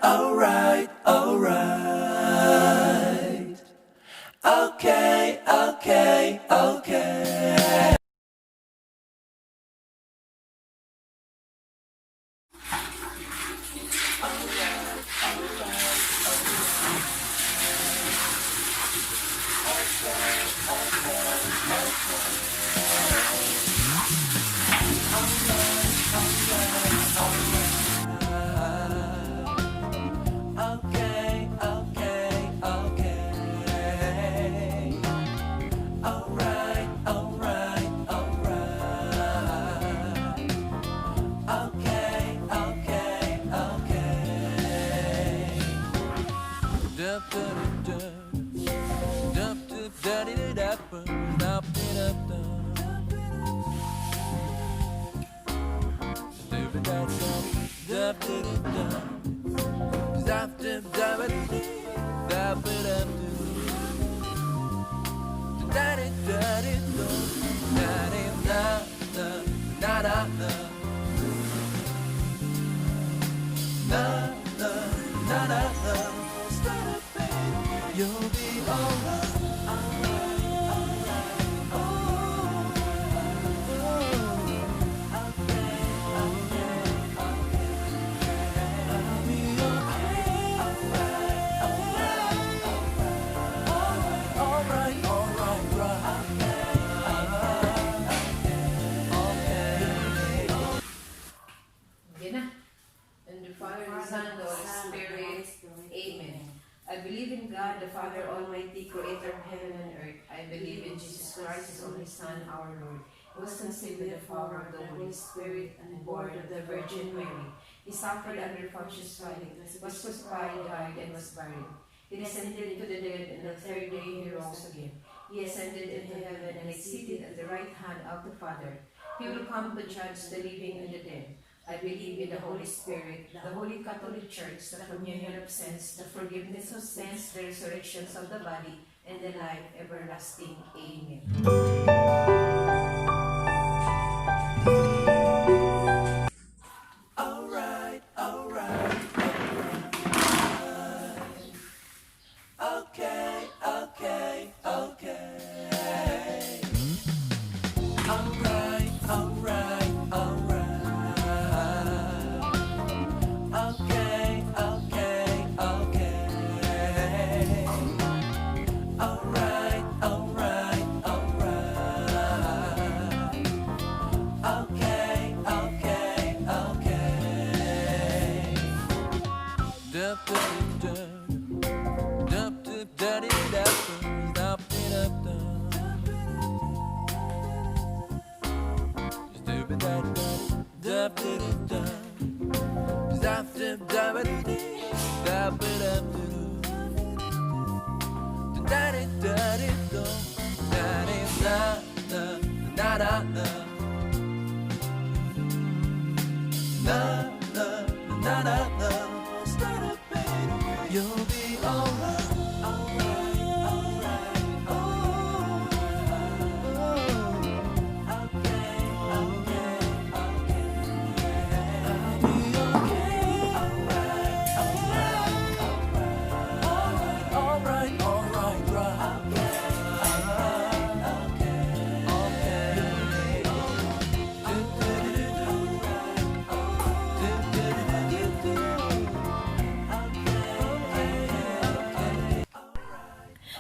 Alright. Okay. Okay. Alright. Okay. Dup, dup, dup. Dup, dup, da, di, da, da, ba, da, di, da, da. Dup, da, da, dup, di, da, da. Da, da, da, ba, di, di, da, ba, da, do. Da, di, da, di, do. Da, di, da, da, da, da, da. Na, na, na, na, na. Start a fade. You'll be alright. Alright, alright, right. Yan na. And the Father, the Son, and the Holy Spirit. Amen. I believe in God, the Father Almighty, creator of heaven and earth. I believe in Jesus Christ, his only Son, our Lord, who was conceived with the power of the Holy Spirit and born of the Virgin Mary. He suffered under Pontius Pilate, was crucified, died, and was buried. He descended into the dead, and the third day he rose again. He ascended into heaven and is seated at the right hand of the Father. He will come to judge the living and the dead. I believe in the Holy Spirit, the Holy Catholic Church, the communion of saints, the forgiveness of sins, the resurrections of the body, and the life everlasting. Amen. Alright, alright. Okay. Alright. Okay. Alright. Okay. Dup, dup, dup. Dup, dup, da, dee, da, dup, dee, dup, dup. Dup, da, da, dup, dee, dee, dup. Dup, dup, da, ba, dee, dee, da, ba, dum, doo, doo. Da, dee, da, dee, do. Da, dee, da, da, da, da, da. Na na na na na. Start a fade away. You'll be alright, alright, alright. Oh, okay. I'll be okay. Alright, alright, alright, alright, right. Okay.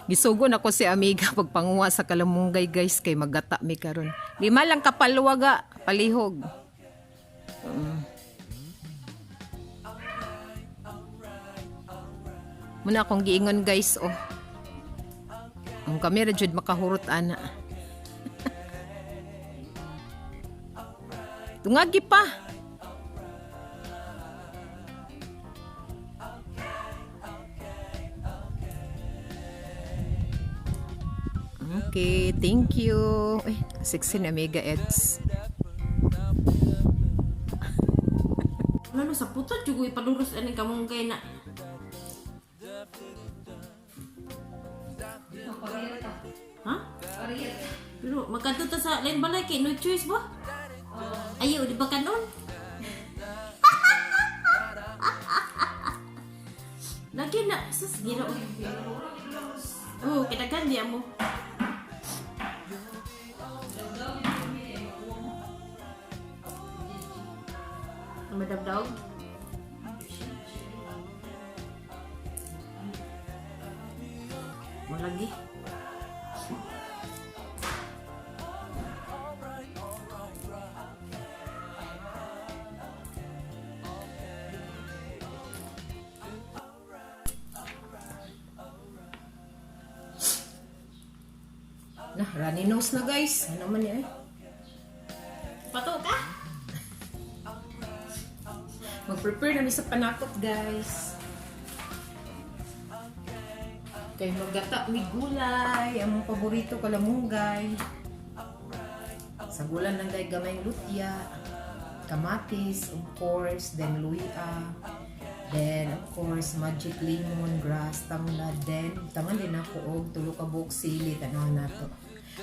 Gisugo na ko si amiga pagpanguha sa kalamunggay, guys, kay magata mi karon. Lima lang kapalwaga, palihog. Muna akong giingon, guys, oh. Ang kamera jud makahurot ana. Tungagi pa. Okay, thank you. Ay, sexy na Mega Eds. Ano sa putot jugo ipaluros aning kamunggay na. Ha? Pero magkadto ta sa lain balay kay no choice ba? Ayaw di ba kanon? Lagi na sus Ginoo. Oh, kitagan diya mo. Madabdog. Mo lagi. Na, runny nose na, guys. Ano man yan eh. Pato ka? Mag-prepare na mi sa panakot, guys. Kay magata mi gulay, among paborito kalamunggay. Sa gulan lang day gamay lutya, kamatis, of course, then luya, then of course magic lemon grass, tanglad, then tangan din ako og tulo ka buok sili tanaw nato.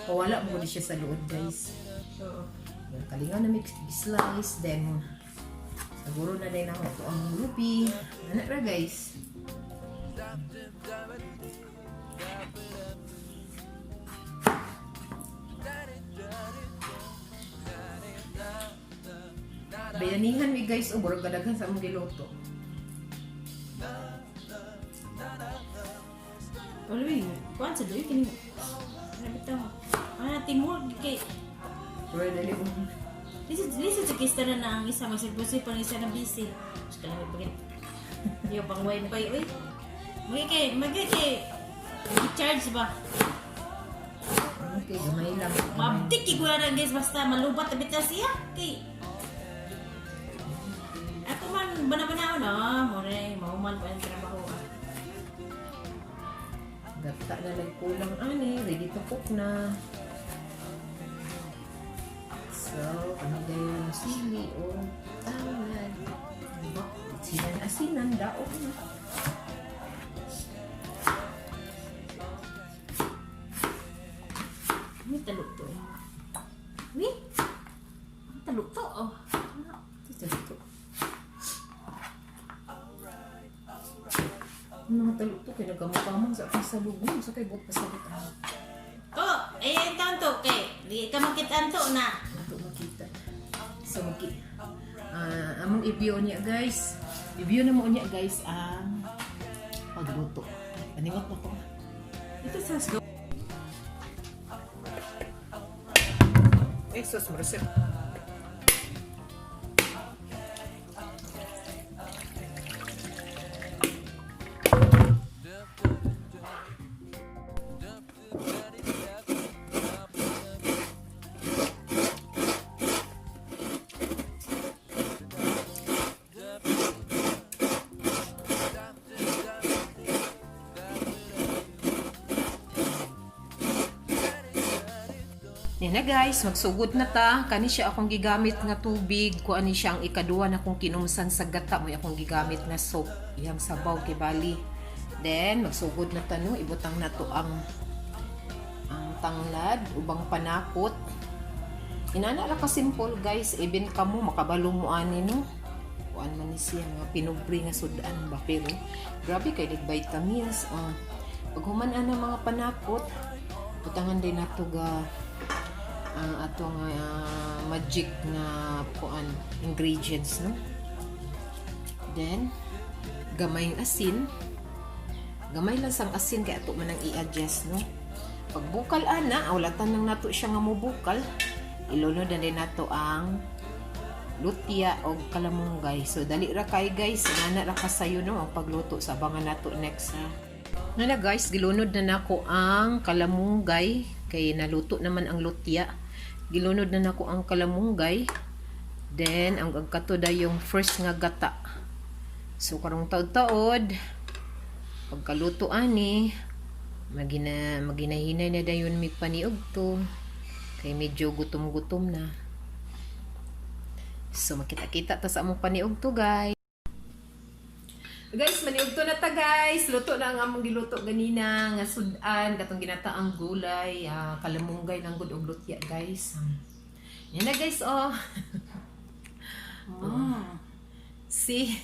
Pawala mo di siya sa luod, guys. Oo. Yung kalinga na mix slice, then siguro na din ako ito ang lupi. Ano ra, guys? Bayanihan mi, guys, o murag kadaghan sa among giluto. Uy, kuan sa duyo kini. Ano bitaw? Ah, teamwork kay Pero dali mo. Listen sa kista na na ang isa magsilbusi pang isa na busy. Mas kalami pa gid. Yo pang wifi oy. Magi kay i-charge ba? Okay, gamay lang. Mabtik kay kuya na, guys, basta malubat na bitaw siya kay ako man bana-banaon no, more mauman pa ang trabaho ah. Gata na lang kulang ani, ready to cook na. So, ano dayon sili o tanglad. Diba? Sinan asinan, daog na. May talok to eh. Wi? Ang talok to oh. Ito, ito. Ang mga talok to, kaya nagkamukamang sa akong salubong, sa kay buot pasabot ah. To, eh ang taon to kay di ka makita to na. Ato makita. So, among i-view niya, guys. I-view na mo niya, guys, ang pagluto. Paningot na ko. Ito sa go. Eh, sus, marasip. Yan na, guys, magsugod na ta. Kani siya akong gigamit nga tubig. Kuan ni siya ang ikaduha na akong kinumsan sa gata mo akong gigamit nga soap. Iyang sabaw kay bali. Then magsugod na ta no, ibutang nato ang tanglad ubang panakot. Inana ra ka simple, guys, even kamo makabalo mo ani no. Kuan man ni siya nga pinubre nga sudan ba pero grabe kay nig vitamins. Oh. Pag human ana mga panakot, butangan din nato ga ang atong magic nga kuan ingredients no. Then gamayng asin. Gamay lang sang asin kay ato man ang i-adjust no. Pagbukal ana, awlatan lang nato siya nga mobukal. Ilunod na din nato ang lutia og kalamunggay. So dali ra kay, guys, nana ra kasayo no ang pagluto sa abangan nato next ha. Nana, guys, gilunod na nako ang kalamunggay kay naluto naman ang lutia. Gilunod na nako ang kalamunggay. Then ang kato yung first nga gata. So karong taod-taod pagkaluto ani maginahinay na dayon mig paniog to kay medyo gutom-gutom na. So makita-kita ta sa among paniog to, guys. Guys, maniug to na ta, guys. Luto na ang among giluto ganina nga sudan katong ginataang gulay, kalamunggay lang gud og lutya, guys. Yan na, guys, oh. See.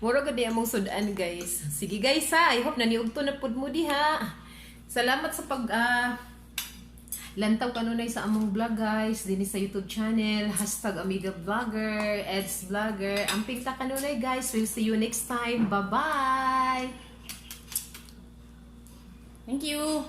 Mura gud ni among sudan, guys. Sige guys ha, I hope naniugto na pud mo diha. Salamat sa pag lantaw kanunay sa among vlog, guys, dinhi sa YouTube channel, #AmigaVlogger, Eds Vlogger. Amping ta kanunay, guys. We'll see you next time. Bye-bye! Thank you.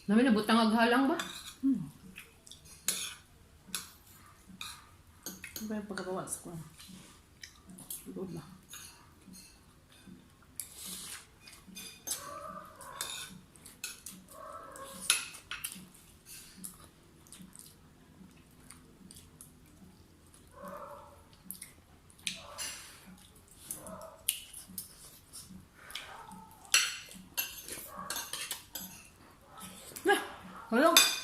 Namin nabutang aghalang ba? Ano ba yung pagkagawa sa kuwan? Loob na. Na, hello.